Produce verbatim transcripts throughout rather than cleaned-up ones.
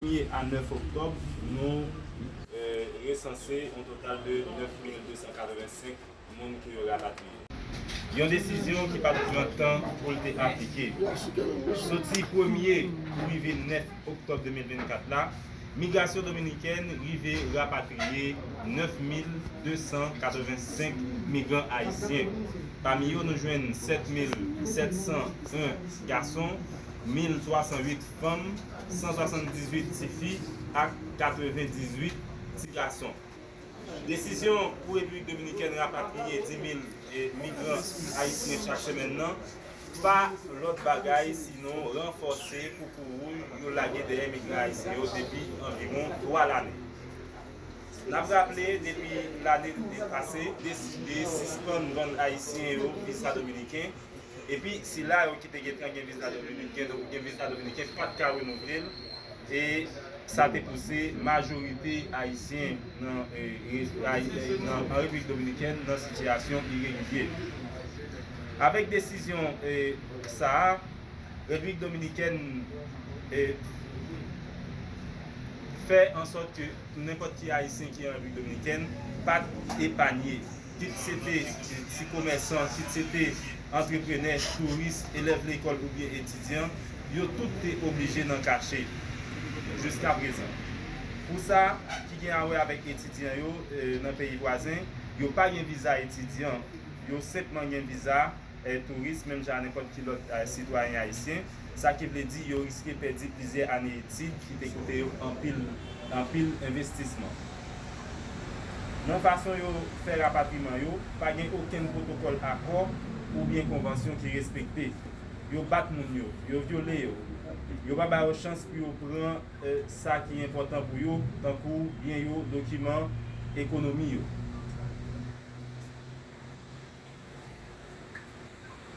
premye a nèf oktòb, nou, e, resanse yon total de nèf mil de san katrevensenk moun ke yo rapatriye. Yon desizyon ki pa t pran tan pou l te aplike. Soti premye pou rive nèf oktòb de mil vennkat la, migrasyon dominikèn rive rapatriye nèf mil de san katrevensenk migran ayisyen. Pami yo, nou jwenn sèt mil sèt san en gason, mil twa san uit fanm, san swasanndizuit tifi ak katrevendizuit ti gason. Desizyon pou Repiblik Dominikèn rapatriye dis mil, e, migran ayisyen chak semèn nan pa lòt bagay sinon ranfòse koukouwouy yo lage dèyè migran ayisyen yo depi anviwon twa lane. N ap raple, depi lane pase, deside sispann vann Ayisyen yo viza dominiken. Epi, sila yo ki te gentan gen viza dominiken, donk gen viza dominiken, pa t ka renouvle l. E sa te pouse majorite Ayisyen nan, e, re-, Ayi-, nan, an Repiblik Dominikèn nan sitiyasyon iregilye. Avèk desizyon, e, sa a, Repiblik Dominikèn, e, fè an sòt ke nenpòt ki Ayisyen ki an Repiblik Dominikèn pa t epanye. Kit se te ti komèsan, kit se te antreprenè, touris, elèv lekòl oubyen etidyan, yo tout te oblije nan kache jiska prezan. Pou sa ki gen a wè avèk etidyan yo, e, nan peyi vwazen, yo pa gen viza etidyan, yo senpman gen viza, e, touris, menm jan a nenpòt ki lòt, e, sitwayen ayisyen, sa ki vle di yo riske pèdi plizyè ane etid ki te koute yo anpil, anpil envestisman. Nan fason yo fè rapatriman yo, pa gen okenn pwotokòl, akò oubyen konvansyon ki respekte. Yo bat moun yo, yo vyole yo. Yo pa ba yo chans pou yo pran, e, sa ki enpòtan pou yo, tankou byen yo, dokiman, ekonomi yo.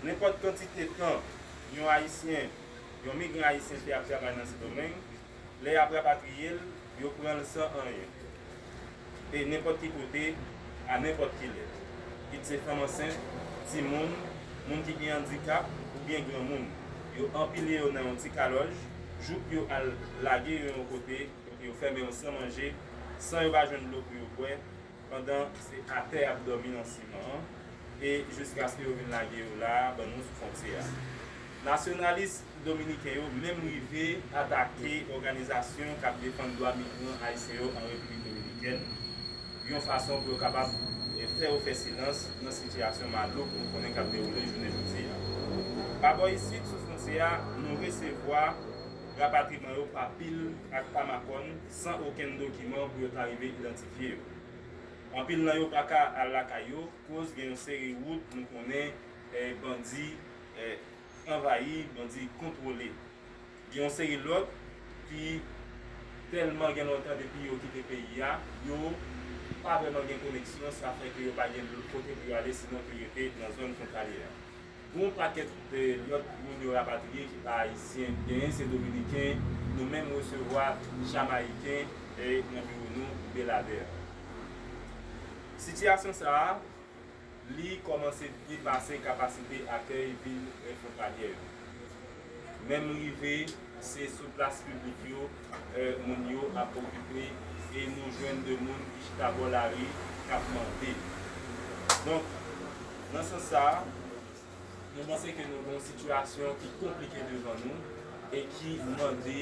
Nenpòt kantite tan yon Ayisyen, yon migran ayisyen fè ap travay nan Sendomeng, lè y ap rapatriye l, yo pran l san anyen. E nenpòt ki kote, a nenpòt ki lè. Kit se fanm ansent, timoun, moun ki gen andikap, oubyen granmoun. Yo anpile yo nan yon ti kalòj, jouk yo al lage yo yon kote, kote yo fèmen yo san manje, san yo pa jwenn dlo pou yo bwè, pandan se atè y ap dòmi nan siman an, e jiskaske yo vin lage yo la a, ban nou sou fwontyè a. Nasyonalis dominiken yo menm rive atake òganizasyon k ap defann dwa migran ayisyen yo an Repiblik Dominikèn, yon fason pou yo kapab, e, fè yo fè silans nan sitiyasyon malouk nou konnen k ap dewoule jounen jodi a. Pa bò isit, sou fwontyè a, nou resevwa rapatriman yo pa pil ak pa makòn, san okenn dokiman pou yo ta rive idantifye yo. Anpil nan yo pa ka al lakay yo, koz gen yon seri wout nou konnen, e, bandi, e, anvayi, bandi kontwole. Gen yon seri lòt ki tèlman gen lontan depi yo kite peyi a, yo pa vrèman gen koneksyon, sa fè ke yo pa gen lòt kote pou yo ale, sinon ke yo rete nan zòn fwontalyè a. Gon pakèt, e, lòt moun yo rapatriye ki pa ayisyen, genyen se dominiken, nou menm resevwa jamayiken, e, nan biwo nou Beladè. Sitiyasyon sa a, li kòmanse depase kapasite akèy vil, e, fwontalyè yo. Menm rive, se sou plas piblik yo, e, moun yo ap okipe, e nou jwenn de moun ki chita bò lari k ap mande. Donk, nan sans sa a, nou panse ke nou gen yon sitiyasyon ki konplike devan nou e ki mande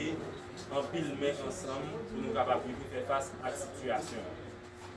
anpil men ansanm pou nou kapab rive fè fas ak sitiyasyon an.